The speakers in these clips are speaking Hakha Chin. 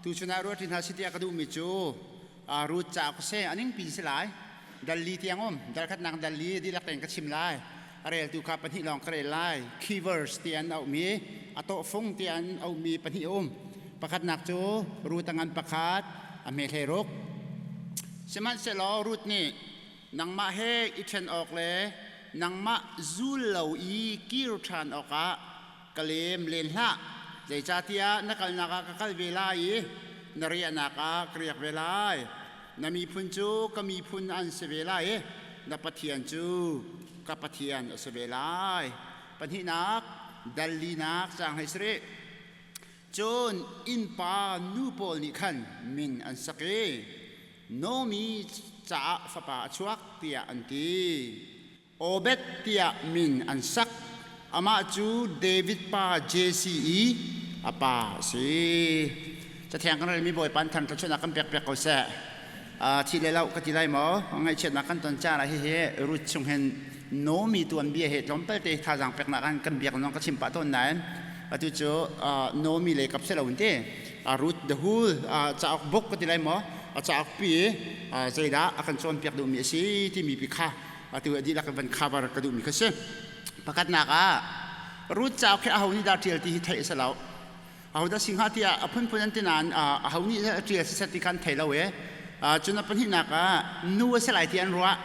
Tuchun ah ruahṭi hna si tiah ka duhmi cu Ruth cauk a si. A ningpi si lai. Dal li tiang um. Dal khatnak dal li dihlak tein ka chim lai. A reltu kha pahnih lawng ka rel lai. Key verse ti an auhmi, a tawhfung ti an auhmi pahnih a um. Pakhatnak cu Ruth a ngan pakhat, a hme hlei ruk. Sihmanhsehlaw Ruth nih nangmah he i ṭhen awk le nangmah zul lo i kir ṭhan awkah ka lem len hlah. Zeicahtiah na kalnak ah ka kal ve lai i na riahnak ah ka riak ve lai. Na miphun cu ka miphun an si ve lai i na Pathian cu ka Pathian a si ve lai. Pahnihnak, dal linak caang hei si rih. Cun innpa nu pawl nih khan min an sak i Naomi caah fapa a chuak tiah an ti. Obed tiah min an sak. Amah cu David pa Jesse i a pa a si. Cathiang kan relmi Bawipa an thangṭhat chuahnak kan pek piak ko seh. Thi le lo ka ti lai maw? Ngaihchiatnak kan ton caan ah hihi Ruth chung hin Naomi tuanbia he tlawmpal te thazaang peknak an kan biak nong ka chim pah tawn nain atu cu Naomi lei kap si lo in ti Ruth the whole cauk book ka ti lai maw? A cauk pi zeidah a kan cawnpiak duhmi a si timi pi kha atu a dihlak in van cover ka duhmi kha si. Pakhatnak ah Ruth cauk hi aho nih dah ṭial ti hi theih a si lo. Aho dah si hnga tiah a phunphun an ti nain aho nih a ṭial siseh ti kha an thei lo i cun a pahnihnak ah nu a si lai ti an ruah.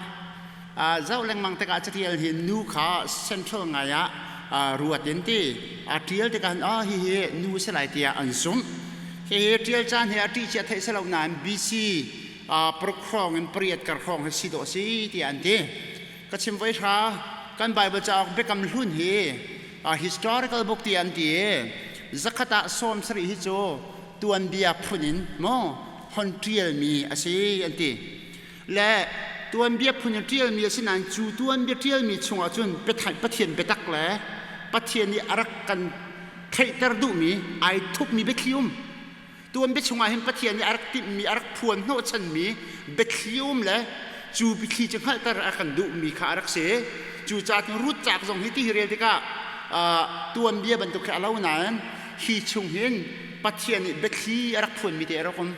Zoh lengmang tikah catial hi nu kha central ngai ah ruat in ti a ṭial tikah ah hihi nu a si lai tiah an zumh. Hihi ṭial caan hi a ṭih cia theih si lo nain BC paruk hrawng in pariat kar hrawng hi si dawh a si tiah an ti. Ka chim voi hra kan Bible cauk Biakam Hlun hi historical book ti an ti i zakhat ah 70 hi cu tuanbia phun in maw hon ṭialmi a si an ti. Le tuanbia phun in ṭialmi a si nain cu tuanbia ṭialmi chungah cun Pathian biatak le Pathian nih a rak kan theihter duhmi ai thupmi biathli um. Tuanbia chungah hin Pathian nih a rak timhmi, a rak phuan hnawhchanmi biathli um le cu biathli cu hngalhter a kan duhmi kha a rak si. Cucaah cun Ruth cauk zong hi ti hi rel tikah tuanbia bantuk khi a lo nain hi chung hin Pathian nih biathli a rak phuanmi te a rak um.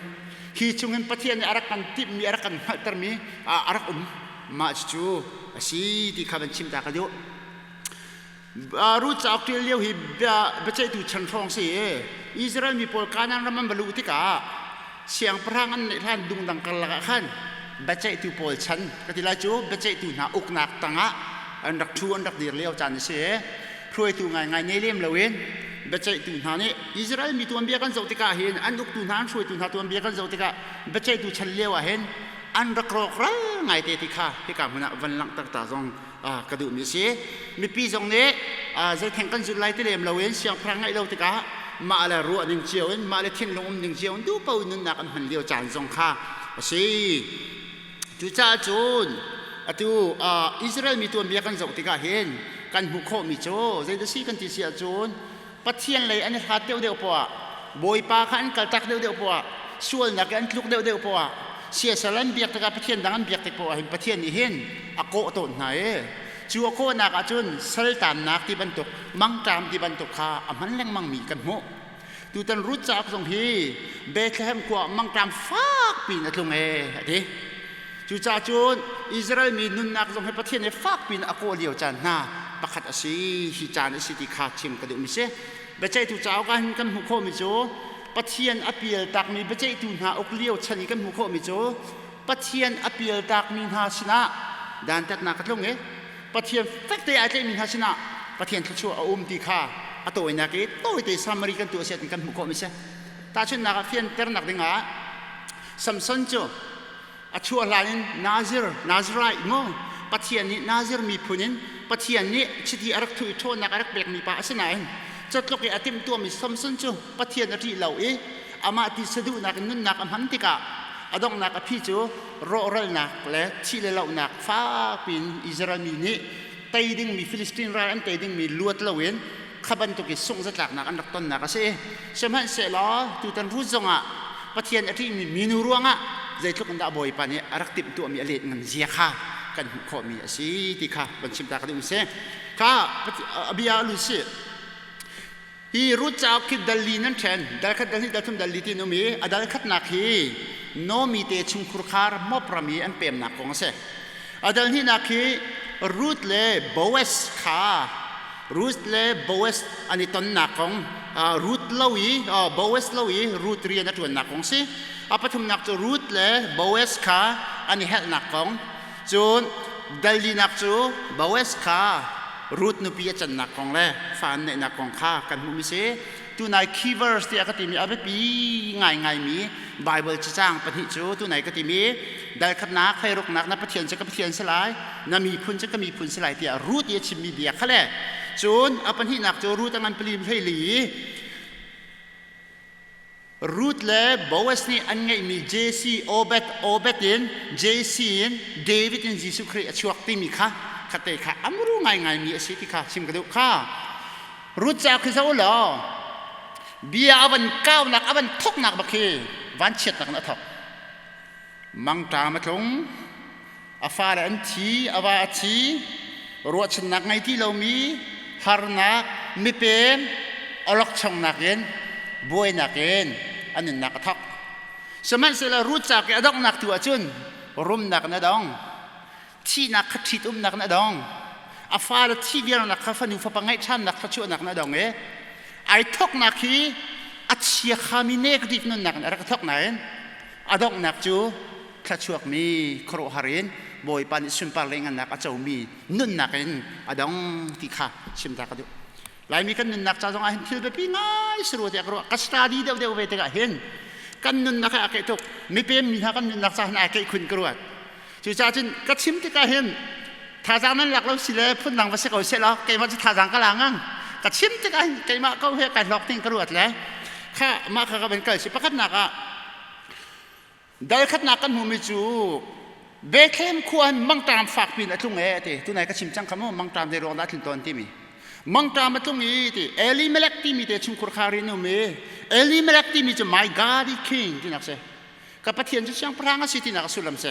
Hi chung hin Pathian nih a rak kan timhmi, a rak kan hngalhtermi a rak um. Mah cucu a si ti kha van chim ta ka duh. Ruth cauk ṭial lio hi biaceihtu chan hrawng si i Israel mi pawl Kanaan ram an va luh tikah siangpahrang an neih hlan dungdang karlak ah khan biaceihtu pawl chan ka ti lai cu biaceihtu hna uknak tangah an rak ṭhu an rak dir lio caan a si i hruaitu ngaingai nei lem loin biaceihtu hna nih Israel mi tuanbia kan zoh tikah hin an uktu hna an hruaitu hna tuanbia kan zoh tikah biaceihtu chan lio ah hin an rak rawkral ngaite ti kha hika hmun ah van langhter ta zong ka duhmi a si. Mipi zong nih zeitheng kan zulh lai ti lem loin siangpahrang ngeih lo tikah mah le ruah ning cio in mah le thinlung um ning cio in duh paoh in nunnak an hman lio caan zong kha a si. Cucaah cun atu Israel mi tuanbia kan zoh tikah hin kan hmuh khawhmi cu zeidah si kan ti si ahcun Pathian lei an i hlat deuhdeuh poah Bawipa kha an kaltak deuhdeuh poah sualnak i an tluk deuhdeuh poah siasal an biak tikah Pathian dang an biak tik poah hin Pathian nih hin a kawh tawn hna i cu a kawhnak ahcun saltannak ti bantuk mangṭam ti bantuk kha a hman lengmangmi kan hmuh. Tutan Ruth cauk zong hi Bethlehem khua mangṭam fak piin a tlung ee a ti. Cucaah cun Israel mi nunnak zong hi Pathian nih fak piin a kawh lio caan hna pakhat a si. Hi caan a si ti kha chim ka duhmi si. Biaceihtu cauk ah hin kan hmuh khawhmi cu Pathian a pialtakmi biaceihtu hna uk lio chan i kan hmuh khawhmi cu Pathian a pialtakmi hna sinah dantatnak a tlung i Pathian fekte ai tlaihmi hna sinah Pathian thluachuah a um ti kha a tawinak i tawite summary kan tuah siat in kan hmuh khawhmi si. Tahchunhnak ah fianternak dingah Samson cu a chuah hlan in Nazir Nazirite maw Pathian nih Nazir miphun in Pathian nih chiti a rak thuh i ṭhawnnak a rak pekmi pa a si nain catluk i a timhtuahmi Samson cu Pathian a ṭih lo i amah ti saduhnak in nunnak a hman tikah a donghnak a phi cu rawhralnak le thih le lohnak fakpi in Israel mi nih tei dingmi Filistin ral an tei dingmi luat loin kha bantuk i sungh zatlaknak an rak tonnak a si. Sihmanhsehlaw tutan Ruth zongah Pathian a ṭihmi minu ruangah zeitluk in dah Bawipa nih a rak timhtuahmi a let ngan zia kha kan hmuh khawhmi a si ti kha van chim ta ka duh si. Kha a bia a lut si. Hi Ruth cauk khi dal li nan ṭhen. Dal khat, dal hnih, dal thum, dal li ti an um i a dal khatnak hi Nomi te chungkhur khar Moab ram i an pemnak kong a si. A dal hnihnak hi Ruth le Boaz kha Ruth le Boaz an i tonnak kong Ruth lo i Boaz lo i Ruth rian a ṭuannak kong si. A pathumnak cu Ruth le Boaz kha an i helhnak kong. Cun dal linak cu Boaz kha Ruth nupi a cannak kong le fa an neihnak kong kha kan hmuhmi si. Tunai key verse tiah ka timi a biapi ngaingaimi Bible cacang pahnih cu tunai ka timi dal khatnak hleiruknak na Pathian cu ka Pathian si lai, na miphun cu ka miphun si lai tiah Ruth i a chimmi bia kha le cun a pahnihnak cu Ruth a ngan pali hleili i Ruth le Boaz nih an ngeihmi Jesse Obed Obed in Jesse in David in Jesuh Khrih a chuak timi kha khate kha amru ngaingaimi a si ti kha chim ka duh kha. Ruth ca khi zoh law bia a van kaunak a van thoknak bak khi vanchiatnak in a thok. Mangṭam a tlung, a fale an thi, a va a thi, ruahchannak ngei ti lomi harnak, mipem, awlokchongnak in buainak in a nunnak a thok. Sihmanhsehlaw Ruth ca i a donghnak tu ahcun rumnak in a dong. Thihnak kha ṭhitumnak in a dong. A fale thi vialnak kha fanu fapa ngeih ṭhannak thluachuahnak in a dong i ai thoknak hi a chiakhami negative nunnak in a rak thok nain a donghnak cu thluachuakmi khuaruahhar in Bawipa nih sunpar le ngannak a comi nunnak in a dong ti kha chim ta ka duh. Laimi kan nunnak ca zong ah hin thil biapi ngai si rua tiah ka ruah. Ka study deuhdeuh ve tikah hin kan nunnak hi aa keih tuk. Mipem mi hna kan nunnak ca hin aa keih khun ka ruat. Cucaah cun ka chim tikah hin thazaang nan lak lo si le phundang va si ko seh law keimah cu thazaang ka la ngang. Ka chim tikah hin keimah ko he kai hlawk ting ka ruat le kha mah kha ka van kal si. Pakhatnak ah dal khatnak kan hmuhmi cu Bethlehem khua hin mangṭam fakpi in a tlung ee ti tunai ka chim cang kha mu mangṭam zei ruang dah a tlun tawn timi mangṭam a tlung i ti Elimelech timi te chungkhur khar in um i Elimelech timi cu my God is king tinak si. Ka Pathian cu siangpahrang a si tinak a sullam si.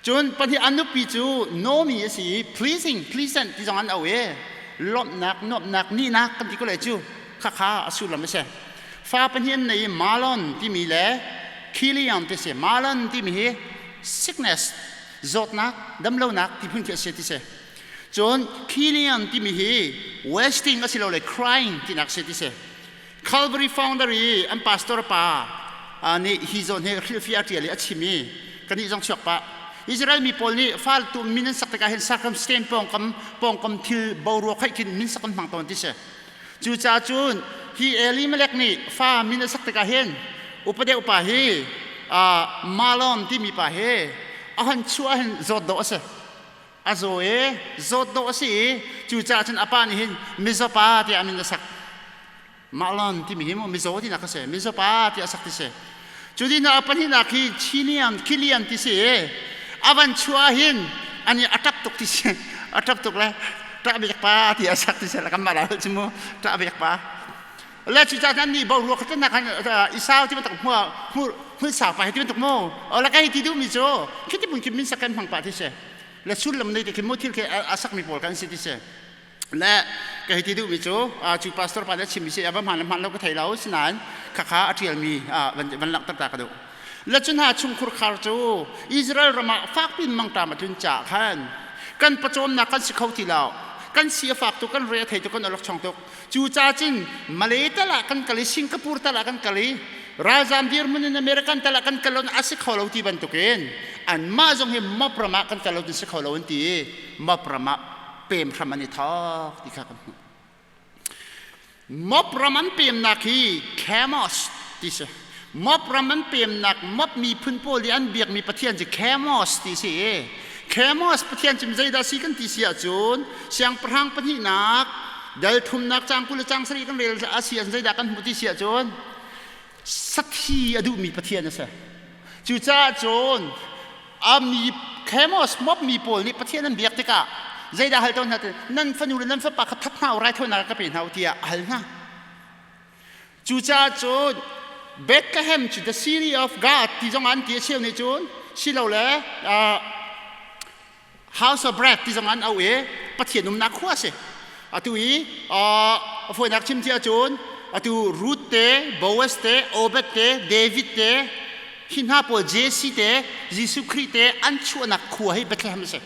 Cun pahnih an nupi cu Nomi a si i pleasing, pleasant ti zong an au i lawmhnak, nuamhnak, nihnak kan ti ko lai cu khakha a sullam a si. Fa pahnih an nei i Malon timi le Kilion ti si. Malon timi hi sickness, zawtnak, damlonak ti phun khi a si ti si. Cun Kilion timi hi wasting asilole crying tinak a si ti si. Calvary founder i an pastor pa nih hi zawn hi hrilhfiah a ṭial i a chim i kannih zong chuak pah. Israel mi pawl nih fal tu min an sak tikah hin circumstance pawngkam pawngkam thil boruak hoih khin min sak an hmang tawn ti si. Cucaah cun hi Elimelech nih fa min a sak tikah hin upa deuh pa hi Malon timi pa hi a hon chuah hin zawt dawh a si. A zaw i zawt dawh a si i cucaah cun a pa nih hin mizaw pa tiah a min a sak. Mahlon timi hi mu mizaw tinak a si. Mizaw pa tiah a sak ti si. Cu dihnak a pahnihnak hi Chilian, Kilian ti si i a van chuah ah hin ani a ṭap tuk ti si. A ṭap tuk le ṭah bek pa tiah a sak ti si. Kan mah lai cu mu ṭah bek pa. Le cucaah cun annih boruak kha nak han Isau ti bantuk hmu hmul sau pa hi ti bantuk mu. O la ka hei ti duhmi cu khi ti mun khi min sak kan hmang pah ti si. Le sullam nei ti khi mu thil khi a sakmi pawl kan si ti si. Le ka hei ti duhmi cu cu pastor pa nih a chimmi si a va hmaan le hmaan lo ka thei lo sinain khakha a ṭialmi van langhter ta ka duh. Le cu hna chungkhur khar cu Israel ram ah fakpi in mangṭam a tlun caah khan kan pawcawmnak kan si kho ti lo. Kan si a fak tuk, kan re a thei tuk, kan awlokchong tuk. Cucaah cun Malay tal ah kan kal i Singapore tal ah kan kal i ralzam dirhmun in American tal ah kan kal lo a si kho lo ti bantukin anmah zong hi Moab ram ah kan kal lo ti si kho lo an ti i Moab ram ah pem hram an i thawk ti kha kan hmuh. Moab ram an pemnak hi Chemos ti si. Moab ram an pemnak Moab miphun pawl i an biakmi pathian cu Chemos ti si i Chemos pathian cu zeidah si kan ti si ahcun siangpahrang pahnihnak dal thumnak cang 20 le cang 7 kan rel a si ahcun zeidah kan hmuh ti si ahcun sathi a duhmi pathian a si. Cucaah cun a mi Chemos Moab mi pawl nih Pathian an biak tikah zeidah hal tawn hna ti nan fanu le nan fapa kha that hna u raithawinak ka pe hna u tiah a hal hna. Cucaah cun Bethlehem cu the city of God ti zong an ti a cheu nih cun silole House of Bread ti zong an auh i Pathian umnak khua a si. Atu i a fawinak chim ti ahcun. Atu Ruth te, Boaz te, Obed te, David te, hi hna pawl Jesse te, Jesuh Khrih te an chuahnak khua hi Bethlehem a si.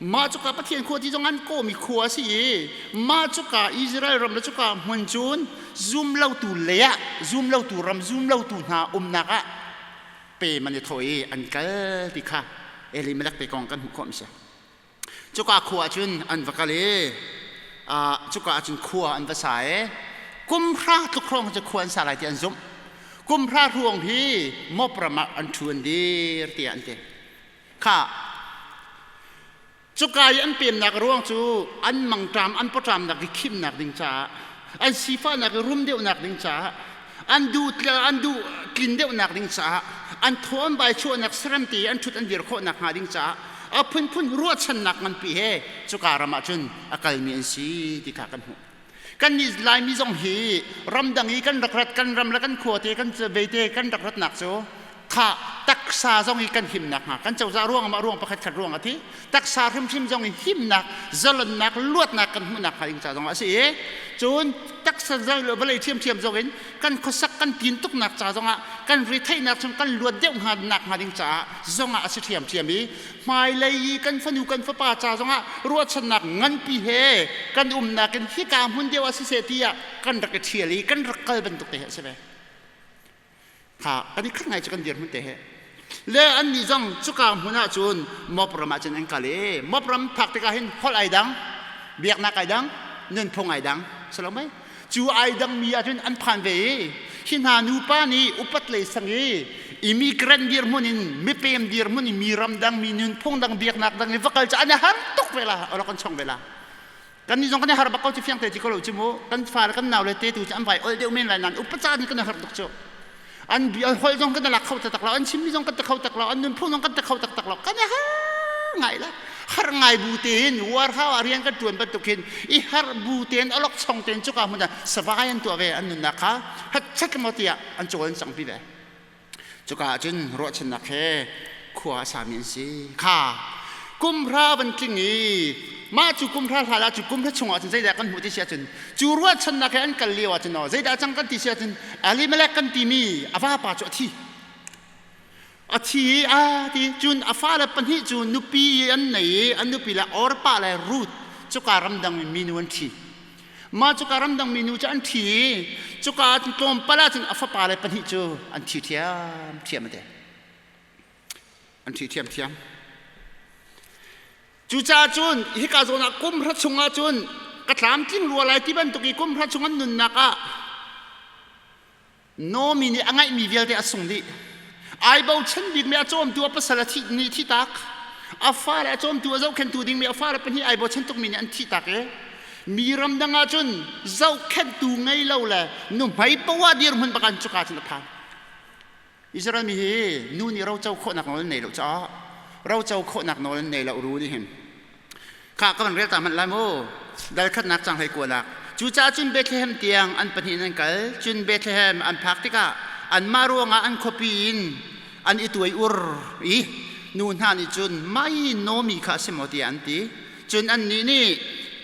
Mah cuka Pathian khua ti zong an kawhmi khua a si i mah cuka Israel ram le cuka hmun cun zumlotu lei ah zumlotu ram zumlotu hna umnak ah pem an i thawh i an kal ti kha Elimelech te kong kan hmuh khawh mi si. Cuka khua ah cun an va kal i cuka ah cun khua an va sa i kum hra tluk hrawng cu khua an sa lai ti an zumh. Kum hra hruang hi Moab ram ah an ṭhu an dir tiah an ti. Kha cuka i an pemnak ruang cu an mangṭam an pawṭamnak i khimnak ding caah an sifahnak i rum deuhnak ding caah an duh an duh tlin deuhnak ding caah an thaw an vai chuahnak saram te an ṭhut an dir khawhnak hnga ding caah a phunphun ruahchannak nganpi he cuka ram ah cun a kalmi an si ti kha kan hmuh. Kannih Laimi zong hi ramdang i kan rak rat kan ram le kan khua te kan ve te kan rak ratnak cu kha taksa zong i kan himnak hnga kan cozah ruang mah ruang pakhat khat ruang a thi taksa hrimhrim zong i himnak zalonnak luatnak kan hmuhnak hnga ding ca zong a si i cun taksa vawlei ṭhiamṭhiam zong in kan khuasak kan tin tuknak ca zongah kan retheihnak chung kan luat deuh hnga nak hnga ding caah zongah a si ṭhiamṭhiam i hmailei i kan fanu kan fapa ca zongah ruahchannak nganpi he kan umnak in hika hmun deuh ah siseh tiah kan rak i ṭhial i kan rak kal bantuk te he a si ve. Kha kan i khat ngai cu kan dirhmun te he. Le annih zong cuka hmun ah cun Moab ram ah cun an kal i Moab ram phak tikah hin holh ai dang, biaknak ai dang, nunphung ai dang, si lo mei? Cu ai dangmi ahcun an phan ve i hi hna nupa nih upat lei sang i immigrant dirhmun in mipem dirhmun in mi ramdang mi nunphung dang biaknak dang i va kal cu an i har tuk ve la olok an chong ve la. Kan nih zong kan i har bak ko cu fiang te ci ko lo cu mu. Kan fa le kan nau le te tu cu an vai ol deuh men lai nain upa caan kan i har tuk cu. An bi an holh zong kan i lak kho taktak lo, an chimmi zong kan ti kho tak lo, an nunphung zong kan ti kho taktak lo. Kan i har ngai la. Har ngai bu tein warhau ah rian kan ṭuan bantuk hin i har bu tein alok chong tein cuka hmun ah savai an tuah ve an nunnak kha hatchet maw tiah an cawl an cang pi ve. Cuka ah cun ruahchannak he khua a sami an si. Kha kumhra van tling i mah cu kumhra hlan ah cu kumhra chungah cun zeidah kan hmuh ti si ahcun cu ruahchannak he an kal lio ahcun aw zeidah cang kan ti si ahcun Elimelech kan timi a vapa cu a thi. A thi i a ti cun a fale pahnih cu nupi an nei i an nupi le Orpah le Ruth cuka ramdang in minu an ṭhi. Mah cuka ramdang minu cu an ṭhi i cuka ah cun tlawmpal ah cun a fapale pahnih cu an thi ṭhiamṭhiam a ti. An thi ṭhiamṭhiam. Cucaah cun hika zawn ah kum hra chungah cun ka tlamtling rua lai ti bantuk i kum hra chung an nunnak ah Naomi nih a ngeihmi vialte a sung dih. Ai bochan bikmi a cawmtu a pasal a thih nih thihtak. A fale a cawmtu a zohkhenhtu dingmi a fale pahnih ai bochan tukmi nih an thihtak i mi ramdang ah cun zohkhenhtu ngei lo le nuhmei poah dirhmun bak an cuka cun a phan. Israel mi hi nu nih roco khawhnak nawl an nei lo caah roco khawhnak nawl an nei lo ru nih hin Kha ka van rel ta hmanh lai mu. Dal khatnak cang hlei kuanak. Cucaah cun Bethlehem tiang an pahnih in an kal. Cun Bethlehem an phak tikah anmah ruangah an khuapi in an i tuai ur i nu hna nih cun mai Naomi kha a si maw tiah an ti. Cun annih nih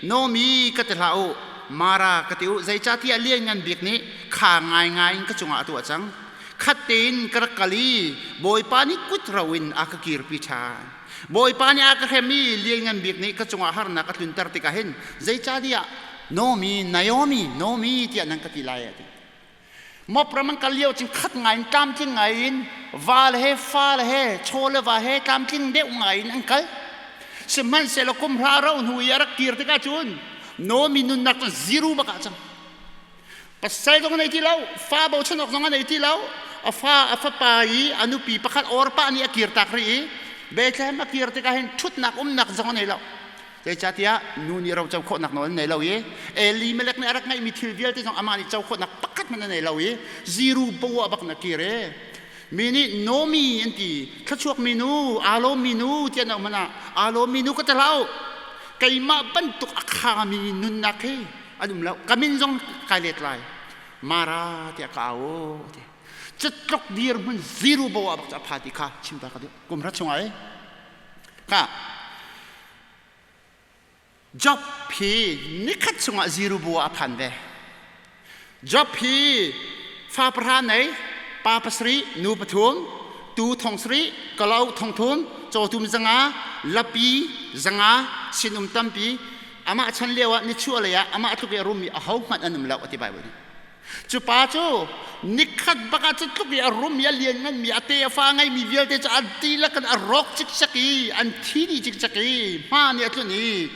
Naomi ka ti hlah u, Mara ka ti u, zeicahtiah Lianngan Bik nih kha ngaingai in ka cungah a tuah cang. Khat tein ka rak kal i Bawipa nih kut ro in a ka kirpi ṭhan. Bawipa nih a ka hrem i Lianngan Bik nih ka cungah harnak a tlunter tikah hin zeicahtiah Naomi, Naomi, Naomi tiah nan ka ti lai a ti. Moab ram an kal lio cun khat ngai in tlamtling ngai in va le he fa le he chaw le va he tlamtling deuh ngai in an kal. Sihmanhsehlaw kum hra ro hnu i a rak kir tikah cun Naomi nunnak cu zero bak ah cang. Pasal zong a nei ti lo, fa bochan awk zong a nei ti lo. A fa a fapa i a nupi pakhat Orpah nih a kirtak rih i Bethlehem a kir tikah hin ṭhutnak umnak zong a nei lo. Zeicahtiah nu nih roco khawhnak nawl an nei lo i Elimelech nih a rak ngeihmi thil vialte zong amah nih co khawhnak pakhat hmanh a nei lo i ziru bo ah bak na kir i mi nih Nomi an ti thluachuak mi nu aa lawmmi nu tiah na um ah aa lawmmi nu ka ti hlah u keimah bantuk a khami nunnak hi an um lo ka min zong kai let lai Mara tiah ka au ti catlok dirhmun zero bo ah bak a pha ti kha chim ta ka duh kum hra chungah e ka Job hi nikhat chungah zero bo ah a phan ve. Job hi fa pahra nei, pa pasarih, nu pathum, tu thong sarih, kalauk thong thum, cawtum zanga, lapi zanga, sinum tampi, amah chan lio ah nichuah lei ah amah tluk i a rummi aho hmanh an um lo ati Bible nih. Cu pa cu nikhat bak ah cu tluk i a rum i a liannganmi a te a fa ngeimi vialte cu an dihlak in a rawk cikcek i an thi dih cikcek i hma nih a tlun i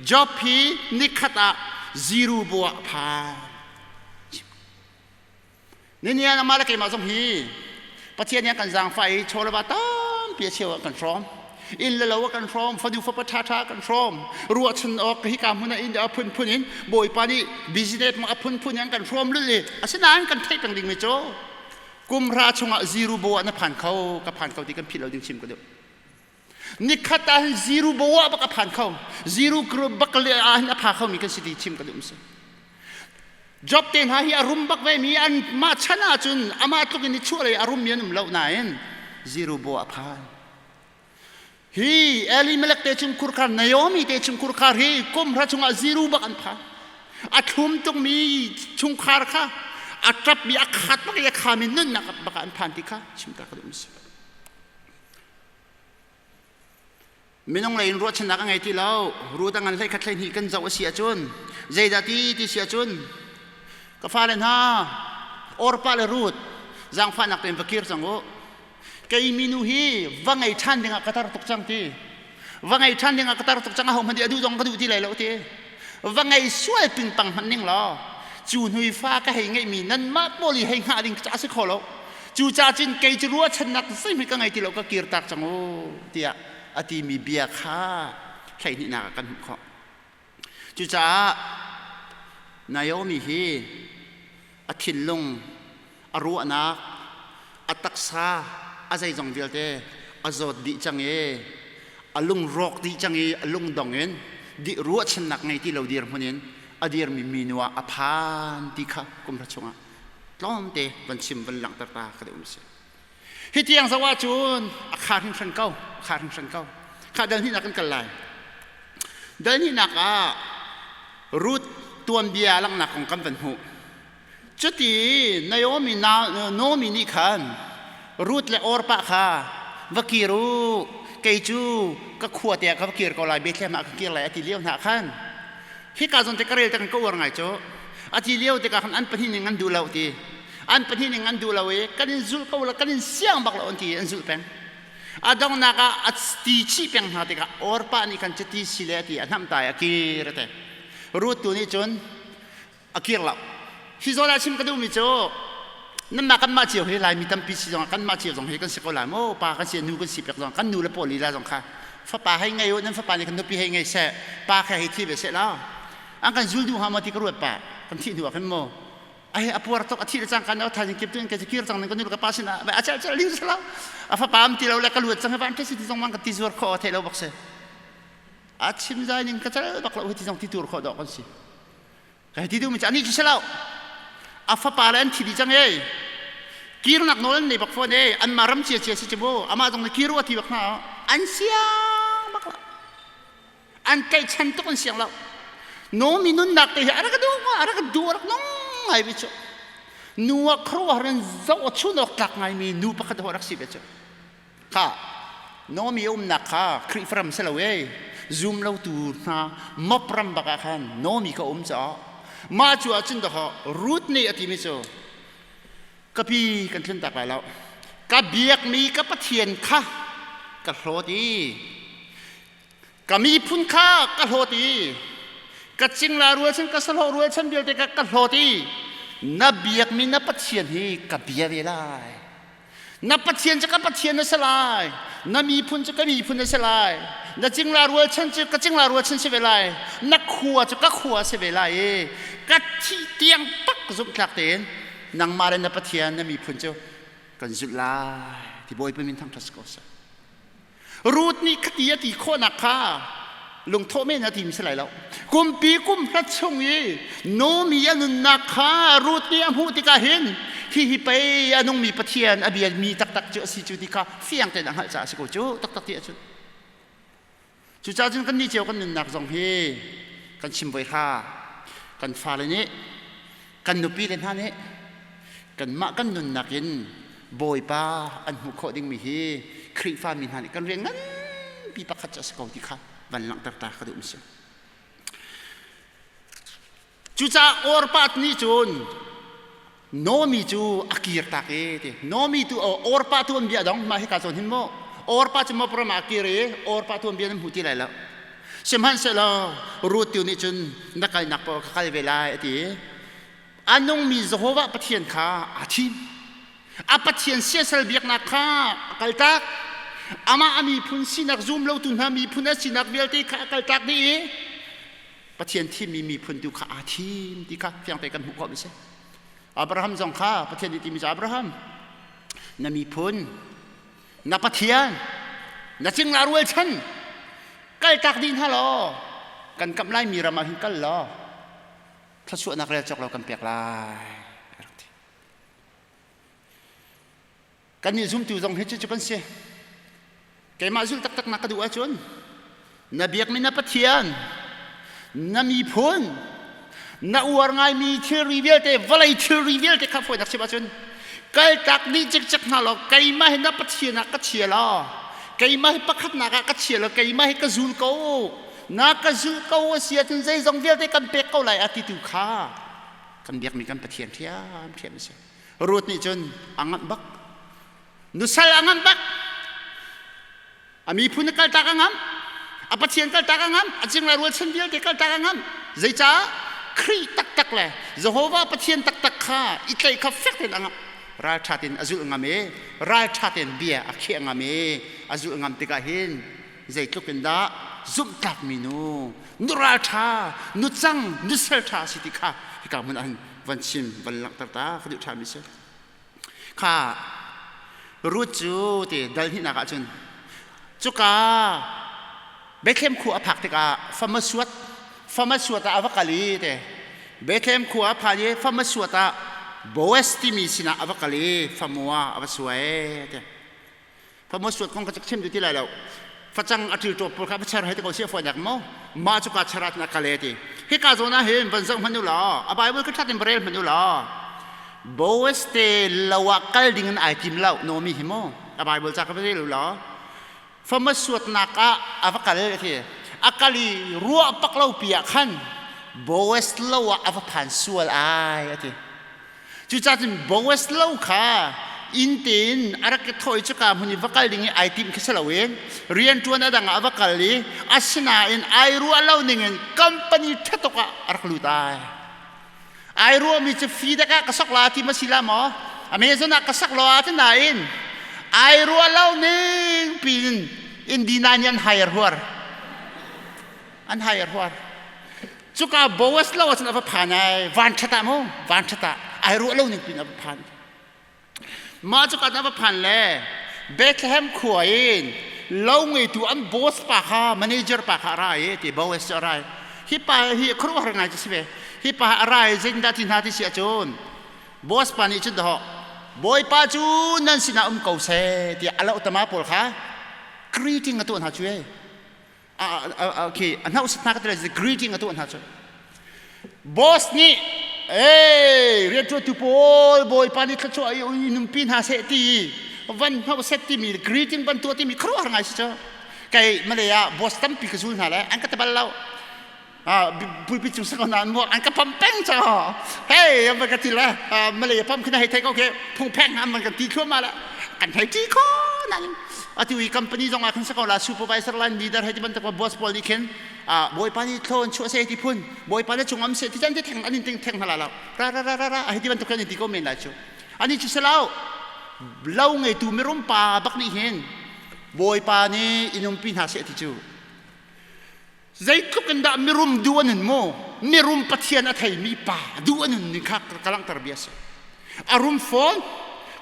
Job hi nikhat ah ziru bu ah a phan. Ninian amah le keimah zong hi Pathian nih a kan zaangfah i chaw le va tampi a cheu ah kan hrawm. Inn le lo a kan hrawm, fanu fapa ṭhaṭha a kan hrawm. Ruahchan awk hika hmun ah inn a phunphun in Bawipa nih business a phunphun in an kan hrawm lul i asinain kan theih peng dingmi cu kum hra chungah ziru bo ah na phan kho, ka phan kho ti kan philh lo ding chim ka duh. Nikhat ah hin ziru bo ah bak a phan kho. Ziru bak le ah hin a pha khomi kan si ti chim ka duh si. Job te hna hi a rum bak ve mi an mah chan ahcun amah tluk in i chuah lei a rum mi an um lo nain ziru bo a phan. Hi Elimelech te chung kurkhar Naomi te chung kurkhar hi kum hra chungah ziru bak an phan. A thlum tukmi chungkhar kha a ṭap mi a khat bak i a khami nunnak bak an phan ti kha chim ta ka duh si. Minung lei in ruahchannak a ngei ti lo. Ru dang an hlei khat hlei hnih kan zoh a si ahcun zeidah ti ti si ahcun ka fale hna Orpa le Ruth zaangfahnak tein va kir cang u. Kei minu hi va ngei ṭhan dingah ka tar tuk cang ti. Va ngei ṭhan dingah ka tar tuk cang aho hmanh nih a duh zong ka duh ti lai lo ti. Va ngei sual pingpang hmanh ning law cu hnui fa ka hei ngeihmi nanmah pawl i hei hngah ding ca a si kho lo. Cucaah cun kei cu ruahchannak zeihmanh ka ngei ti lo ka kirtak cang u tiah a timi bia kha hleihnihnak ah kan hmuh khawh. Cucaah Naomi hi a thinlung, a ruahnak, a taksa, a zeizong vialte a zawt dih cang i a lungrawk dih cang i a lungdong in di ruahchannak ngei ti lo dirhmun in a dirmi minu ah a phan ti kha kum hra chungah tlawmte van chim van langhter ta ka duh si. Hi tiang zoh ahcun a kha hringhran ko, a kha hringhran ko. Kha dal hnihnak kan kal lai. Dal hnihnak ah Ruth tuanbia langhnak kong kan van hmuh. Cuti Naomi na Naomi nih khan Ruth le Orpah kha va kir u, kei cu ka khua te ah ka va kir ko lai, Bethlehem ah ka kir lai a ti lio hna khan hika zawn te ka rel te kan ka uar ngai cu a ti lio tikah khan an pahnih ning an duh lo ti an pahnih ning an duh lo i kan in zulh ko la kan in siang bak lo an ti i an zulh peng a donghnak ah a ti chih peng hna tikah orpa nih khan cuti si le a ti a hnamh tai a kir a ti Ruth tu nih cun a kir lo hi zawn ah chim ka duhmi cu nanmah kanmah cio hi Laimi tampi si zongah kanmah cio zong hi kan si ko lai maw pa kan si nu kan si pek zong kan nu le pawl lila zong kha fapa hei ngei u nan fapa nih kan nupi hei ngei seh pa kha hei thi ve seh law an kan zul duh hnga maw ti ka ruat pa kan thih hnu ah khin maw ai a puar tuk a thih le cang kan thaizing kip tu in ka kir cang ning ka nu le ka pa sin ah a cel cel ding selo a fapa am ti lo le ka luat cang van ti zong mang ka ti zuar kho thei lo bak se a chim zai ning ka cel bak lo ti zong ti tur kho dawh kan si Ka ti duhmi cu anih cu si lo. A fapa le an thi dih cang ei. Kirnak nawl an nei bak fawn ei. Anmah ram cia cia si cu mu. Amah zong nih kir u a ti bak hna. An siang bak lo. An tlaihchan tuk an siang lo. Nomi nunnak te hi a rak duh a rak duh a rak nung ngai ve cu. Nu ah khuaruahhar in zoh a chun awk tlak ngaimi nu pakhat a rak si ve cu. Kha Naomi umnak kha Khrihfa ram si lo ee zum lotu hna mop ram bak ah khan Naomi ka um caah mah cu ahcun dawkaw Ruth nih a timi cu ka pi kan tlun tak lai lo ka biakmi ka Pathian kha ka hlawt i ka miphun kha ka hlawt i ka cingla rualchan ka sahlawh rualchan vialte kha ka hlawt i na biakmi na Pathian hi ka bia ve lai Na Pathian cu ka Pathian na si lai. Na miphun cu ka miphun na si lai. Na cingla rualchan cu ka cingla rualchan si ve lai. Na khua cu ka khua si ve lai i ka thih tiang tak zumhtlak tein nangmah le na Pathian na miphun cu kan zulh lai ti Bawipa min thangṭhat si ko seh. Ruth nih khati a ti khawhnak kha lungthawh men a tim si lai lo. Kumpi kum hlat chung i Nomi a nunnak kha Ruth nih a hmuh tikah hin hihi pei a nungmi Pathian a biami taktak cu a si cu ti kha fiang tein a hngalh caah a si ko cu taktak ti ahcun. Cucaah cun kannih cio kan nunnak zong hi kan chim voi hra kan fale nih. Kan nupi le hna nih kanmah kan nunnak in Bawipa an hmuh khawh dingmi hi Khrihfa mi hna nih kan rian nganpi pakhat cu a si ko ti kha van langhter ta ka duh mi si. Cucaah Orpa nih cun Nomi cu a kir tak i ti. Nomi tu Orpa tu an bia dong mah hika zawn hin mu. Orpa cu Moab ram ah a kir i Orpa tu an bia nan hmu ti lai lo. Sihmanhsehlaw Ruth tu nih cun na kalnak paoh ka kal ve lai a ti i a nungmi Jehovah Pathian kha aa thim. A Pathian siasal biaknak kha a kaltak. Amah a miphun sinak zum lotu hna miphun a sinak vialte kha a kaltak dih i Pathian thimmi miphun tu kha aa thim ti kha fiangte kan hmuh khawh mi si. Abraham zong kha Pathian nih timi cu Abraham na miphun na Pathian na cingla rualchan kaltak dih hna law kan kamh lai mi ram ah hin kal law thluachuahnak rel cawk lo kan pek lai rak ti. Kannih zumtu zong hi cucu kan si. Keimah zulh taktak na ka duh ahcun na biakmi na Pathian, na miphun, na uar ngaimi thilri vialte, vawlei thilri vialte kha fawinak chim ahcun kaltak dih cikcek hna law keimah hi na Pathian ah ka chia law keimah hi pakhatnak ah ka chia law keimah hi ka zul ko na ka zul ko a si ahcun zeizong vialte kan pek ko lai a ti tu kha kan biakmi kan Pathian ṭhiamṭhiam a si. Ruth nih cun a ngamh bak. Nusal a ngamh bak. A miphun a kaltak a ngamh. A Pathian kaltak a ngamh. A cingla rualchan vialte kaltak a ngamh. Zeicah? Khrih taktak le Jehovah Pathian taktak kha i tlaih kha fek tein a ngamh. Ralṭha tein a zulh ngam i ralṭha tein bia a khiah ngam i a zulh ngam tikah hin zeitluk in dah zumhtlakmi nu, nu ralṭha, nu cang, nu salṭha a si ti kha hika hmun ah hin van chim van langhter ta ka duh ṭhami si kha Ruth cu ti dal hnihnak ah cun cuka Bethlehem khua a phak tikah famasuat famasuat ah a va kal i te Bethlehem khua a phan i famasuat ah Boaz timi sinah a va kal i famua a va suai te Famous suat kong ka chim ti lai lo. Facang a ṭil ṭawp pawl kha va cher hai te ko si a fawinak maw? Mah cu ka cherat na kale ti. Hika zawn ah hin van zoh hmanh u law, a Bible ka ṭhat in va rel hmanh u law, Boaz te lo ah kal ding in ai tim lo Naomi hi mu. A Bible ca ka va rel u law, famous suatnak ah a va kal ti. A kal i ruah pak lo pi ah khan Boaz lo ah a va phan sual ai a ti. Cucaah cun Boaz lo kha inn tein a rak i thawh i cuka hmun i va kal ding i ai timh khi si loin rianṭuan a dang ah a va kal i asinain ai ruah lo ningin company ṭha tuk ah a rak lut ai. Ai ruahmi cu fidek ah ka sok la ti ma si la maw? Amazon ah ka sak lo ah ti nain ai ruah lo ning piin Indina nih an hire huar. An hire huar. Cuka Boaz lo ahcun a va phan ai van ṭhat ah mu van ṭhat ah ai ruah lo ning pin a va phan. Mah cuka a va phan le Bethlehem khua in lo ngeitu an boss pa kha manager pa kha a ra i ti Boaz cu a ra i hi pa hi khuaruahhar ngai cu si ve hi pa a ra i zeitindah ti hna ti si ahcun boss pa nih cun dawh Bawipa cu nan sinah um ko seh tiah a lohtama pawl kha greeting a tuah hna cu ee okay a hnauh hna ka ti greeting a tuah hna cu boss nih ei rianṭuantu pawl bawipa nih thluachuah i numpi hna seh ti van hnauh set timi greeting van tuah timi khuaruahhar ngai si cu kei Malay ah boss tampi ka zul hna le an ka ti bal lo pulpit cung sakon an muak an ka pam peng cho hey an ka ti le Malay pam khina hei thei ko ke phung pheng an man kan ti thluahmah le kan thei ti kho nan atu i company zong ah khin sako la supervisor line leader hei ti bantuk boss pawl nih khin bawipa nih thlawn chuah se ti phun bawipa na chung am se ti chan ti theng an in ting theng hala lo ra ra ra ra ra hei ti bantuk kan in ti ko men lai chu ani chu selo lo ngeitu mirum pa bak nih hin bawipa nih inumpi hna se ti cu Zeitluk in dah mirum duh an nun mu? Mirum Pathian a theimi pa duh an nun ning kha ka langhter bia a si. A rum fawn,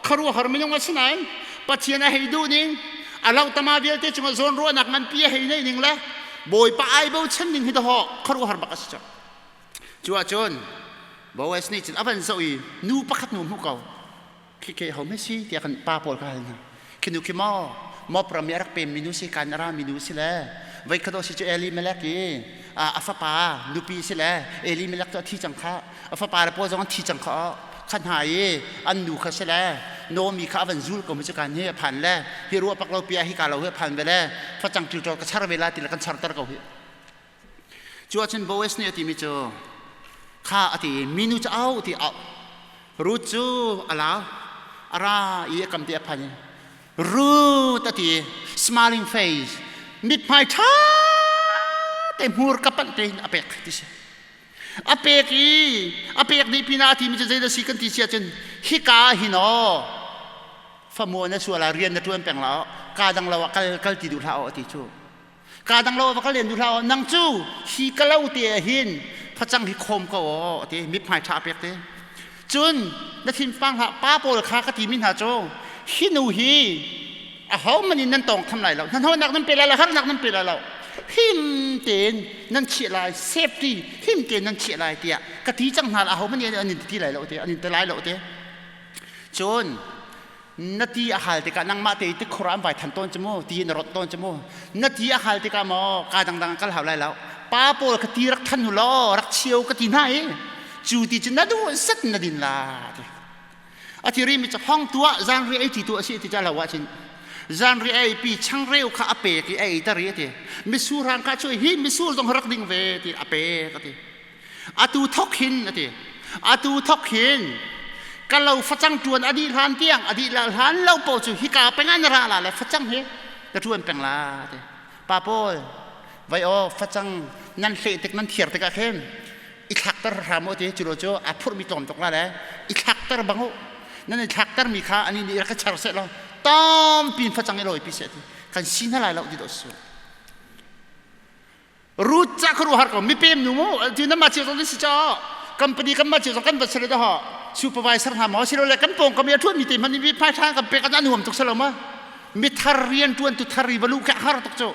khuaruahhar minung a si nain Pathian a hei duh ning, a lohtama vialte cungah zawnruahnak nganpi a hei neih ning le Bawipa ai bochan ning hi dawh khuaruahhar bak a si cang. Cu ahcun Boaz nih cun a van zoh i nu pakhat nu hmuh ko. Khi khi ho si tiah kan pa pawl ka hal hna. Khi nu khi maw Moab ram i a rak pemmi nu si kan a rami nu si le voi khat si cu Elimelech i A fapa nupi si le Elimelech cu a thi cang kha. A fapa le pawl zong an thi cang kha. Kha hna i an nu kha si le Naomi kha a van zul ko mi cu kan hi a phan le hi ruah pak lo pia hi ka lo hi a phan ve le facang ṭilṭawl ka char ve la ti le kan charter ko hi. Cu ahcun Boaz nih a timi cu kha a ti minu cu au ti au Ruth cu a lau a ra i a kam te a phan i Ruth a ti smiling face mithmai ṭha te hmur ka panh tein a pek ti si. A pek i a pek dih pinah a timi cu zeidah si kan ti si ahcun hika hin aw famua na sual ah rian na ṭuan peng la ka dang lo ah kal kal ti duh hlah aw a ti cu. Ka dang lo ah va kal len duh hlah aw nang cu hi ka lo te ah hin facang hi khawm ko aw a ti mithmai ṭha a pek te. Cun na thinpang hlah pa pawl kha ka timi hna cu hi nu hi ahohmanh in nan tawng tham lai lo hnahnawhnak nan pe lai lo harnak nan pe lai lo him tein nan chiah lai safety him tein nan chiah lai tiah ka ti cang hna ahohmanh nih an in ti lai lo te an in ti lai lo te cun na ti a hal tikah nangmah te ti khur an vai than tawn cu mu ti na rot tawn cu mu na ti a hal tikah maw ka dangdang kal hau lai lo pa pawl ka ti rak than hu law rak chio ka ti hna i cu ti cu na duh set na din la ti A ti rimi cu hong tuah zanri ei ti tu a si ti ca lo ahcun zanri ei pi changreu kha a pek i a ei tar i a ti. Misur hang kha cu hi misur zong rak ding ve ti a pek a ti. Atu thok hin a ti. Atu thok hin ka lo facang tuan a dih hlan tiang a dih hlan lo po cu hika peng an ra la le facang hi ka tuan peng la ti. Pa Paul vai aw facang nan hleh tik nan thiar tikah khin i thlakter hram u ti cu cu a phurhmi tlawm tuk la le i thlakter bang u nan i thlakter mi kha ani nih rak ka char seh law tampi in facang i lawi pi seh ti kan si hna lai lo ti do su Ruth ca kharu har ko mi pem nu mu ti na ma chiu zong si cha company kan ma chiu zong kan va sele da ha supervisor hna mo silo le kan pong kam ya thuan mi te man mi phai thang kan pe kan anuam tuk selo ma mi thar rian tuan tu thar ri valu ka har tuk chu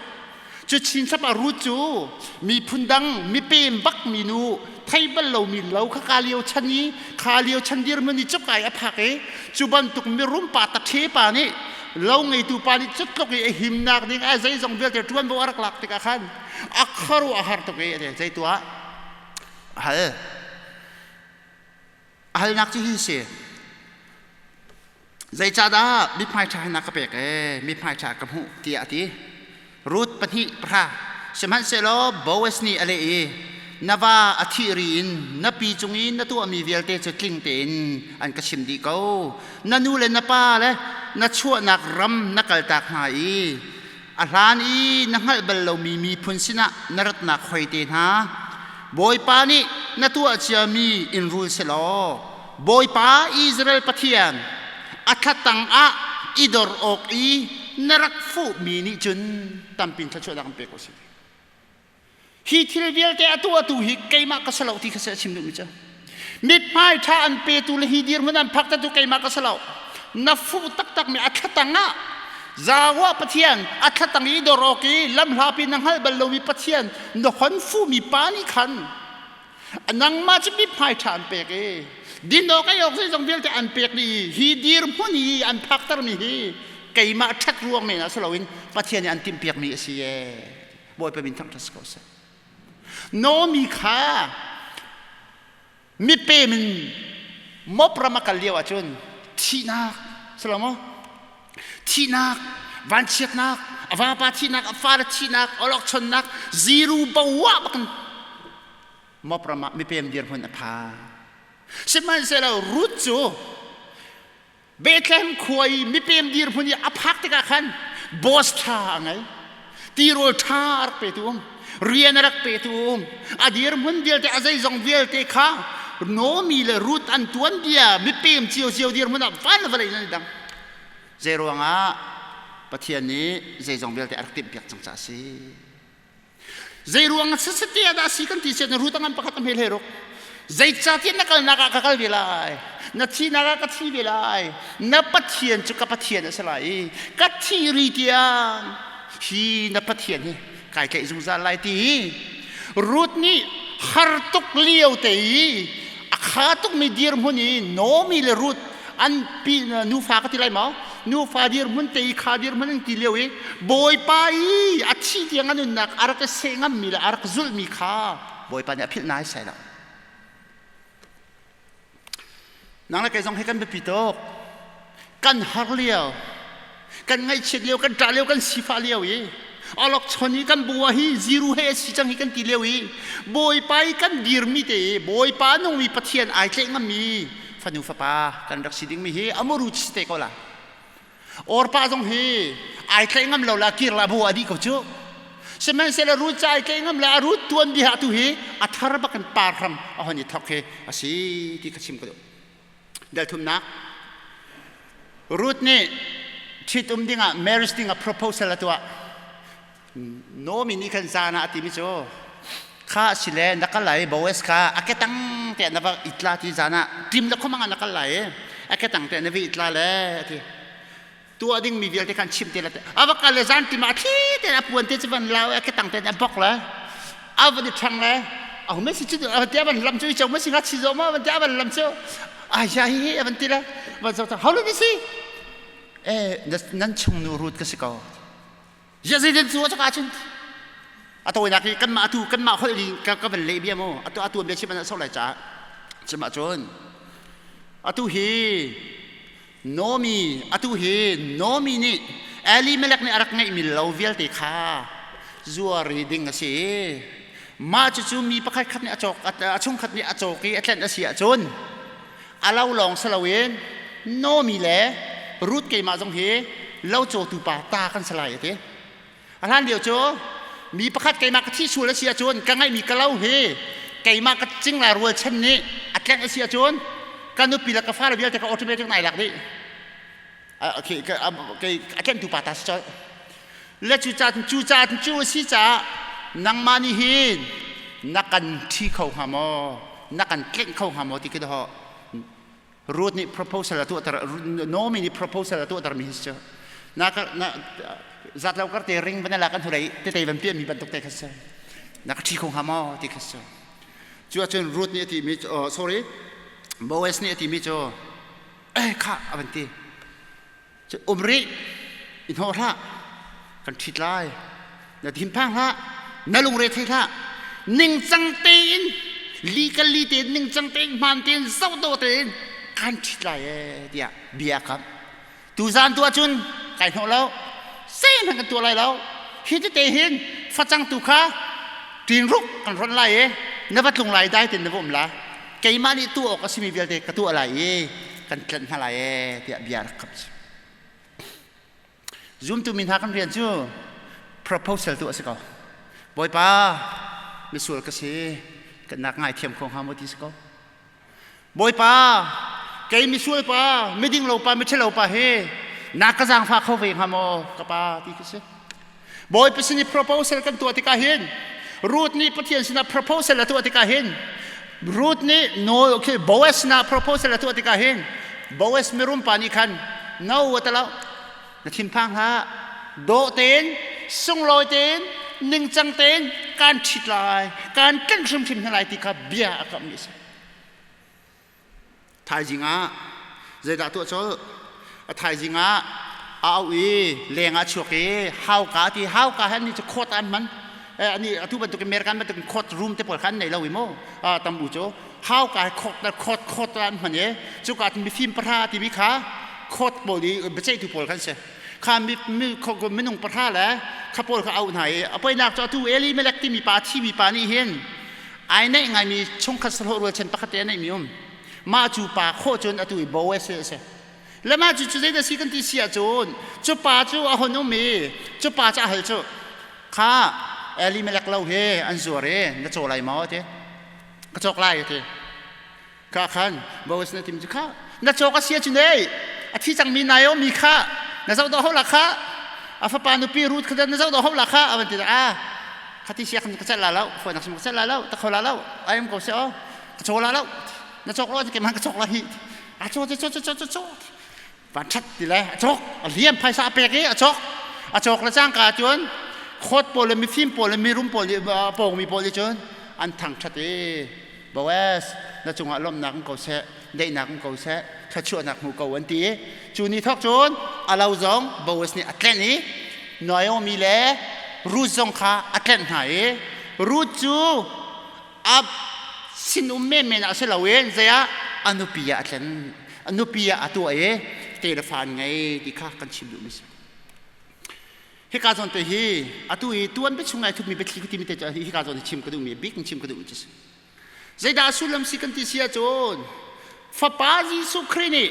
Cu chinchap ah Ruth cu miphun dang mipem bak mi nu thei bal lomi lo kha ka lio chan i kha lio chan dirhmun i cukai a phak i cu bantuk mirum pa tathe pa nih lo ngeitu pa nih cutluk i a himnak ding a zeizong vialte ṭuanvo a rak lak tikah khan a khuaruah a har tuk i a ti zei tuah hal a halnak cu hi si Zeicahdah mithmai ṭha na ka pek ee, mithmai ṭha ka hmuh tiah a ti. Ruth pahnih pahra. Sihmanhsehlaw Boaz nih a leh i, Na va a thih ri in na pi cung i na tuahmi vialte cu tling tein an ka chim dih ko. Na nu le na pa le na chuahnak ram na kaltak hna i a hlan i na hngalh bal lomi miphun sinah na ratnak hoi te hna. Bawipa nih na tuah ciami in rul selaw Bawipa Israel Pathian a thlatang ah i dor awk i na rak fuhmi nih cun tampin thluachuahnak an pek ko si. Hi thil vialte a tuahtu hi keimah ka si lo ti kha a chim duhmi cu. Mithmai ṭha an petu le hi dirhmun an phaktertu keimah ka si lo. Na fuh taktakmi a thlatang ah Zawa Pathian a thlatang i dor awk i lamhlapi na hngalh bal lomi Pathian na hon fuhmi pa nih khan nangmah cu mithmai ṭha an pek i din awk ei awk zeizong vialte an pek dih i hi dirhmun i an phaktermi hi keimah ṭhat ruang men ah si loin Pathian nih an timhpiakmi a si ee. Bawipa min thangṭhat si ko seh. Naomi kha mipem in Moab ram a kal lio ahcun thihnak si lo maw? Thihnak, vanchiatnak, a vapa thihnak, a fale thihnak, awlokchonnak, ziru boah bakin Moab ram ah mipem dirhmun a phan. Sihmanhsehlaw Ruth cu Bethlehem khua i mipem dirhmun i a phak tikah khan boss ṭha a ngei. Tirawl ṭha a rak petu um. Rian a rak petu um. A dirhmun vialte, a zeizong vialte kha Naomi le Ruth an tuanbia mipem ciocio dirhmun ah van le vawlei in an i dang. Zei ruangah Pathian nih zeizong vialte a rak timhpiak cang caah a si. Zei ruang sasate ah dah si kan ti sian Ruth a ngan pakhat a hmel he ruk. Zeicahtiah na kalnak ah ka kal ve lai. Na thihnak ah ka thi ve lai. Na Pathian cu ka Pathian a si lai i ka thi ri tiang hi na Pathian hi kai tlaih zungzal lai ti hi Ruth nih har tuk lio te i a kha tukmi dirhmun i Naomi le Ruth an pi nufa ka ti lai maw? Nufa dirhmun te i kha dirhmun an ti lio i Bawipa i a thi tiang a nunnak a rak i seh ngammi le a rak zulhmi kha Bawipa nih a philh nai sai lo. Nang le kei zong hi kan biapi tuk. Kan har lio, kan ngaihchiat lio, kan ṭah lio, kan sifah lio i awlokchon i kan bua hi ziru he a si cang hi kan ti lio i Bawipa i kan dirmi te i Bawipa nungmi Pathian ai tlaih ngammi fanu fapa kan rak si dingmi hi amuru si te ko la. Orpa zong hi ai tlaih ngam lo la kir la bu a dih ko cu. Sihmanhsehlaw Ruth ca ai tlaih ngam la Ruth tuan bia tu hi a thar bak in par hram a hon i thok hi a si ti kha chim ka duh. Dal thumnak Ruth nih ṭhitum dingah marriage dingah proposal a tuah. Nomi nih khan zan ah a timi cu kha si le na kal lai Boaz kha a ketang te na va itla ti zan ah tim le khomang ah na kal lai i a ketang te na va itla le ati tuah ding mi vialte khan chim te la a va kal le zan tim ah thli te a puan te cu van lau a ketang te a bok le a van i ṭhang le a hum si cu a van ti a van lam cu i cho ma si nga chi zo ma van ti a van lam cu ai ya hi hi a van ti le van zo hau lo ni si eh nan chung nu rut ka si ko Zeitin cu a caka cun a tawinak hi kanmah atu kanmah holh li ka ka van leh bia mu atu atu bia chim an sok lai caah chim ahcun atu hi Nomi atu hi Nomi nih Elimelech nih a rak ngeihmi lo vialte kha zuar i ding a si mah cucu mi pakhat khat nih a cawk a chungkhat nih a cawk i a tlenh a si ahcun a lo lawng si loin Nomi le Ruth keimah zong hi lo cawtu pa ta kan si lai a ti. A hlan lio cu mi pakhat keimah ka thi sual a si ahcun ka ngeihmi ka lo hi keimah ka cingla rualchan nih a tlengh a si ahcun ka nupi le ka fale vialte ka automatic nai lak dih. A tlenhtu pa ta si colh. Le cu ca cu a si caah nangmah nih hin na kan ṭhi kho hnga maw na kan tlenh kho hnga maw ti khi dawh Ruth nih proposal a tuahter Naomi nih proposal a tuahter mi hi cu na na zat lo kar te ring van la kan hulei tete van piah mi bantuk te kha si na ka ṭhi kho hnga maw ti kha si cu ahcun Ruth nih a ti mi sorry Boaz nih a ti mi cu eh kha a van ti Um rih, i hnawh hlah, kan ṭhit lai. Na thinphang hlah, na lungre thei hlah. Ningcang tein, li kan li tein, ningcang tein, hmaan tein, zohdawh tein kan ṭhit lai ee tiah bia a kamh. Tuzaan tu ahcun kai hnawh lo, zeihmanh kan tuah lai lo. Hi tete hin facang tu kha ṭinruk kan ronh lai i na va tlung lai dai tein na va um la. Keimah nih tuah awk a simi vialte ka tuah lai i kan tlanh hna lai ee tiah bia rak khap si. Zumtu mi hna kan rian cu proposal tu a si ko. Bawipa, misual ka si, kan nak ngaithiam kho hnga maw ti si ko. Bawipa, kei misual pa, miding lo pa, miṭhalo pa hi na ka zaangfah kho ve hnga maw ka pa ti khi si. Bawipa sin i proposal kan tuah tikah hin Ruth nih Pathian sinah proposal a tuah tikah hin Ruth nih no okay Boaz sinah proposal a tuah tikah hin Boaz mirum pa nih khan no a talo na thinphang hlah dawh tein sunglawi tein ningcang tein kaan ṭhit lai kaan tlanh hrimhrim hna lai ti kha bia a kamh mi a si. Thaizing ah zeidah tuah colh? A thaizing ah a auh i leng ah chuak i hauka ti hauka he annih cu court an hman. Ani atu bantuk in American bantuk in court room te pawl kha an nei lo i mu tam u cu hauka he court court court an hman i cuka cun mifim pahra timi kha court pawl i biaceihtu pawl khan si. Kha mi minung pahra le kha pawl kha auh hna i a poinak cu atu Elimelech timi pa thimi pa nih hin Ai neih ngaimi chungkhat sahlawh rualchan pakhat te a neihmi um. Mah cu pa khawh cun atu i Boaz hi a si. Le mah cu cu zeidah si kan ti si ahcun cu pa cu a hon um i cu pa cu a hal cu kha Elimelech lo hi an zuar i na caw lai maw ti ka cawk lai ti ka khan Boaz na tim cu kha na cawk a si ahcun ei a thi cangmi Naomi kha na zoh dawh ho la kha a fapa nupi Ruth kha na zoh dawh ho la kha a van ti a khati sia kan ka cel la lo foi nak sim ka cel la lo ta kho la lo ai am ko se o ka chaw la lo na chok lo ke man ka chok la hi a chaw chaw chaw chaw chaw van that ti le a chok a liam phaisa a pek i a chok a chok le cangka cun khawt pawl le mifim pawl le mirum pawl pawngmi pawl nih cun an thangṭhat i Boaz na cungah lawmhnak in ko seh daihnak in ko seh thluachuahnak hmu ko an ti i cu ni thawk cun a lo zong Boaz nih a tlenh i Naomi le Ruth zong kha a tlenh hna i Ruth cu a sinum menmen ah si loin zei ah a nupi ah a tlen, a nupi ah a tuah i te le fa an ngei ti kha kan chim duhmi si. Hika zawn te hi atu i tuan bia chung ai thupmi biathli ka timi te cu hika zawn hi chim ka duhmi bik in chim ka duhmi cu si. Zeidah a sullam si kan ti si ahcun Fapa Jesuh Khrih nih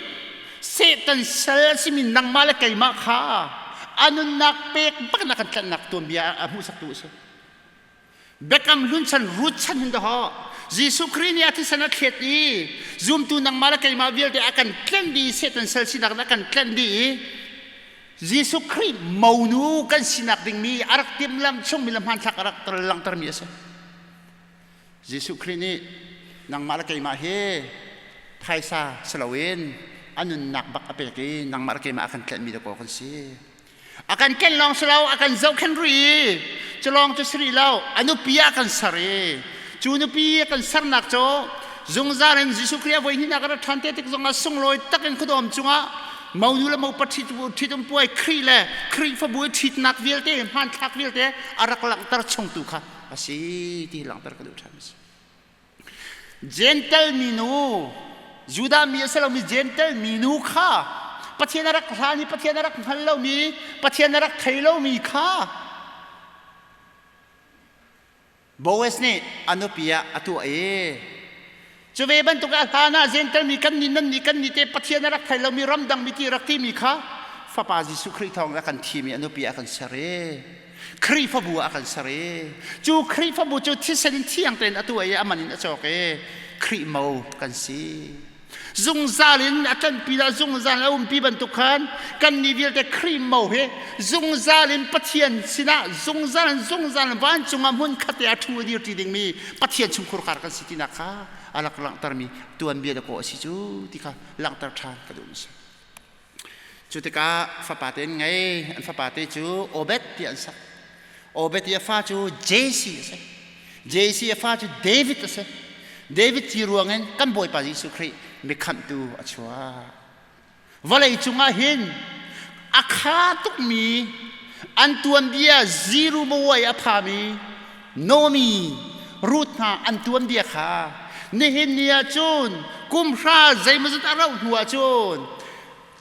Satan sal a simi nangmah le keimah kha a nunnak pek bak in a kan tlanhnak tuanbia a hmuhsaktu a si. Biakam hlun chan Ruth chan hin dahawh Jesuh Khrih nih a thisen a thlet i zumtu nangmah le keimah vialte a kan tlenh dih i Satan sal sinak in a kan tlenh dih i Jesuh Khrih monu kan sinak dingmi a rak timhlamh chungmi le hmanthlak a rak langhtermi a si. Jesuh Khrih nih nangmah le keimah hi phaisa si loin a nunnak bak a pek i nangmah le keimah a kan tlenhmi dakaw kan si. A kan tlenh lawng si lo, a kan zohkhenh rih i cu lawng cu si rih lo, a nupi ah a kan ser i cu nupi a kan sernak cu zungzal in Jesuh Khrih a voi hnihnak a rat ṭhan te tik zongah sunglawi tak in khuadawm cungah monu le mopa ṭhitum puai Khrih le Khrihfabu i ṭhitnak vialte hmanthlak vialte a rak langhter chungtu kha a si ti langhter ka duh ṭhan a si. Gentle minu, Judah mi a si lomi Gentle minu kha Pathian a rak hlan i Pathian a rak hngal lomi, Pathian a rak thei lomi kha Boaz nih a nupi ah a tuah i cu ve bantuk a hlan ah Gentle mi kan nih nan nih kan nih te Pathian a rak thei lomi ramdang mi ti rak timi kha Fapa Jesuh Khrih thawng a kan thimi a nupi ah a kan ser i Khrihfabu ah a kan ser i cu Khrihfabu cu thisen in thiang tein a tuah i a man in a cawk i Khrih mo kan si. Zungzal in a ṭanpi dah zungzal a umpi bantuk khan kannih vialte Khrih mo hi zungzal in Pathian sinah zungzal in zungzal in vancung ah hmun khat te a ṭhu a dirṭi dingmi Pathian chungkhur khar kan si tinak kha a rak langhtermi tuanbia dakaw a si cu ti kha langhter ṭhan ka duh si. Cu tikah fapate an ngei. An fapate cu Obed tiah an sak. Obed i a fa cu Jesse a si. Jesse a fa cu David a si. David ci ruangin kan Bawipa Jesuh Khrih mikhamhtu a chuak. Vawlei cungah hin a kha tukmi an tuanbia Zerubbabel a phami Nomi Ruth hna an tuanbia kha nihin ni ah cun kum hra zeimawzat a rauh hnu ah cun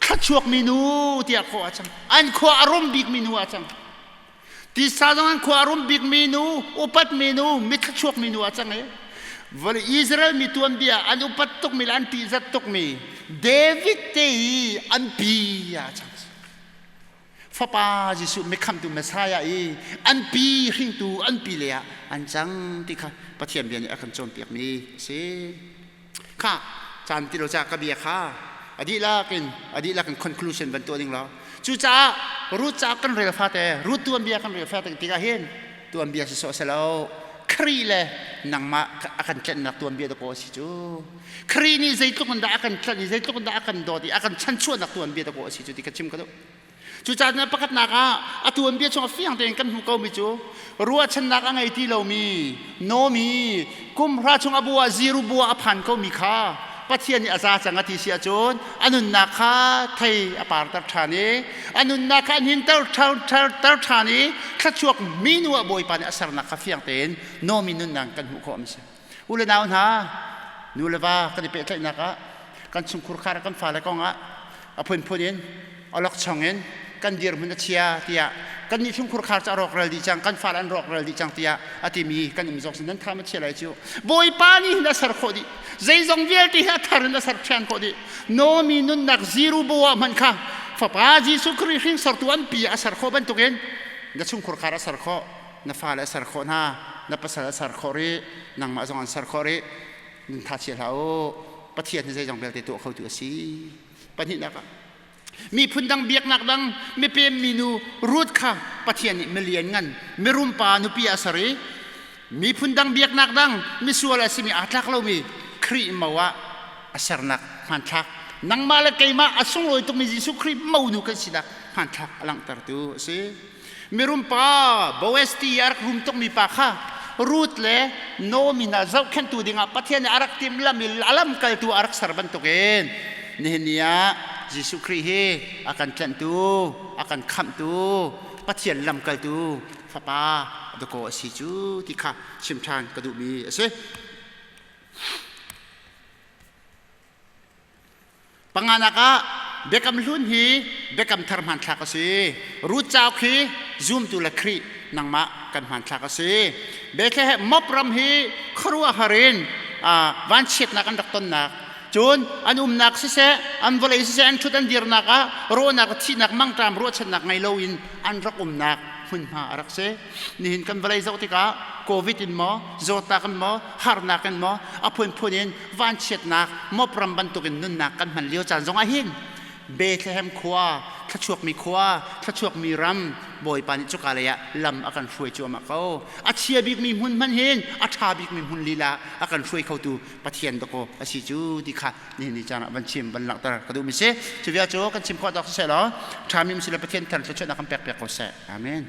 thluachuakmi nu tiah khawh a cang. An khua a rum bikmi nu ah cang. Tisa zong an khua a rum bikmi nu, upatmi nu, mi thluachuakmi nu ah cang i vawlei Israel mi tuanbia an upat tukmi le an ṭihzat tukmi David te i an pi ah cang. Fapa Jesuh mikhamtu Messiah i an pi hringtu an pi le ah an cang ti kha Pathian bia nih a kan cawnpiakmi a si. Kha caan ti lo ca ka bia kha a dihlak in a dihlak in conclusion van tuah ding lo. Cucaah Ruth ca kan rel fate Ruth tuanbia kan rel fate tikah hin tuanbia si sawh selo Khrih le nangmah a kan tlennak tuanbia dakaw a si cu. Khrih nih zeitluk in dah a kan tlanh i zeitluk in dah a kan dawt i a kan chanchuahnak tuanbia dakaw a si cu ti ka chim ka duh. Cucaah pakhatnak ah a tuanbia chung a fiang tein kan hmuh komi cu ruahchannak a ngei ti lomi Nomi kum hra chung a bu ah ziru bu ah a phan komi kha Pathian nih a za cang a ti si ahcun a nunnak kha thei a parter ṭhan i a nunnak kha a hninter ṭhan i thluachuak minu ah Bawipa nih a sernak kha fiang tein Nomi nunnak kan hmuh khawh mi si. U le nau hna, nu le va kan i pehtlaihnak ah kan chungkhur khar kan fale kong ah a phunphun in awlokchong in kan dirhmun a chia tiah kannih chungkhur khar cu a rawkral dih cang, kan fale an rawkral dih cang tiah a timi kan um zong sin nan tham a chia lai cu. Bawipa nih hin a ser khawh dih. Zeizong vialte hi a thar in a ser ṭhian khawh dih. Nomi nunnak ziru bo ah hmanh kha Fapa Jesuh Khrih hringsortu an pi a ser khawh bantukin na chungkhur khar a ser khawh, na fale a ser khawh hna, na pasal a ser khawh rih, nangmah zong an ser khawh rih. Nun tha chia hlah u. Pathian hi zeizong vialte tuah khotu a si. Pahnihnak ah miphun dang biaknak dang mipem minu Ruth kha Pathian nih milian ngan mirum pa nupi ah a ser i miphun dang biaknak dang misual a simi aa tlak lomi Khrih mo ah a sernak hmanthlak nangmah le keimah a sunglawi tukmi Jesuh Khrih monu kan sinak hmanthlak a langhtertu a si. Mirum pa Boaz ti a rak rum tukmi pa kha Ruth le Naomi hna zohkhenhtu dingah Pathian nih a rak timhlamh i a lamkaltu a rak ser bantukin. Nihin ni ah Jesuh Khrih hi a kan tlanhtu, a kan khamhtu, Pathian lamkaltu Fapa dakaw a si cu ti kha chim ṭhan ka duhmi a si. Panganak ah Biakam Hlun hi Biakam Thar hmanthlak a si. Ruth cauk hi zumtu le Khrih nangmah kan hmanthlak a si. Bethlehem Moab ram hi khuaruahhar in vanchiatnak an rak tonnak cun an umnak siseh an vawlei siseh an ṭhut an dirnak ah rawhnak thihnak mangṭam ruahchannak ngei loin an rak umnak hmunhma a rak si. Nihin kan vawlei zoh tikah COVID in maw zawtnak in maw harnak in maw a phunphun in vanchiatnak mawpram bantukin nunnak kan hman lio caan zongah hin Bethlehem khua thluachuakmi khua thluachuakmi ram Bawipa nih cuka lei ah lam a kan hruai cuahmah ko. A chia bikmi hmun hmanh hin a ṭha bikmi hmun lila a kan hruai khotu Pathian dakaw a si cu ti kha nihin ni caan ah van chim van langhter ka duhmi si. Cu vial cu kan chim khawh tawk siseh law ṭhami um si le Pathian thar thluachuahnak kan pek piak ko seh. Amen.